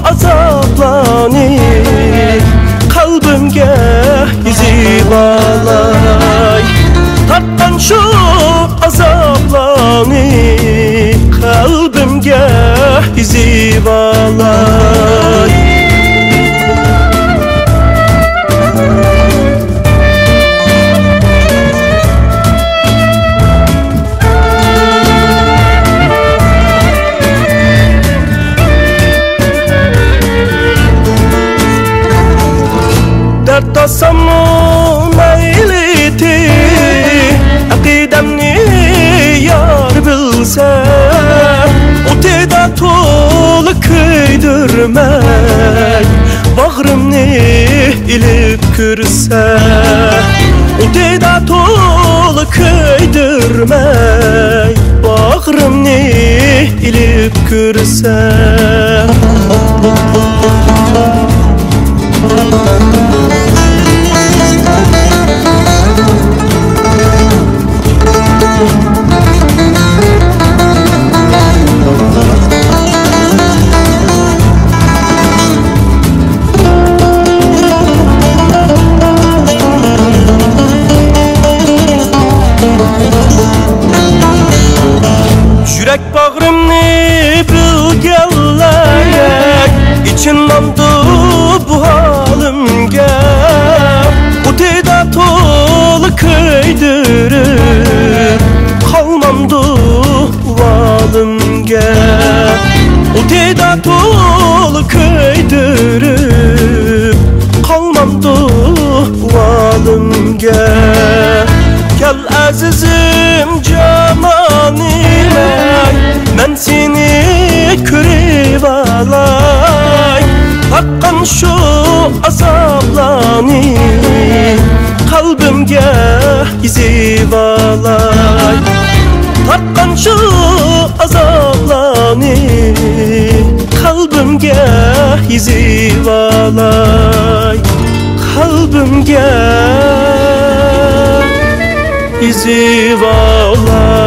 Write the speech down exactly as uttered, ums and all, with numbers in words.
ئازابلارنى قەلبىمگە يېزىۋالاي. تارتقان شۇ ئازابلارنى قەلبىمگە يېزىۋالاي. دەرد تارتساممۇ مەيلى، ئەقىدەمنى يار بىلسە، ئوتىدا تولا كۆيدۈرمەي، باغرىمنى ئېلىپ كىرسە، ئوتىدا تولا كۆيدۈرمەي، باغرىمنى ئېلىپ كىرسە. يۈرەك باغرىمنى بىلگەنلەر ئېچىنمامدۇ بۇ ھالىمگە؟ ئوتىدا تولا كۆيدۈرۈپ قالمامدۇ ۋالىمگە؟ ئوتىدا تولا كۆيدۈرۈپ قالمامدۇ ۋالىمگە؟ كەل ئەزىزىم جانانىم، مەن سېنى كۆرۈۋالاي. تارتقان شۇ ئازابلارنى قەلبىمگە يېزىۋالاي. تارتقان شۇ ئازابلارنى قەلبىمگە يېزىۋالاي. قەلبىمگە يېزىۋالاي.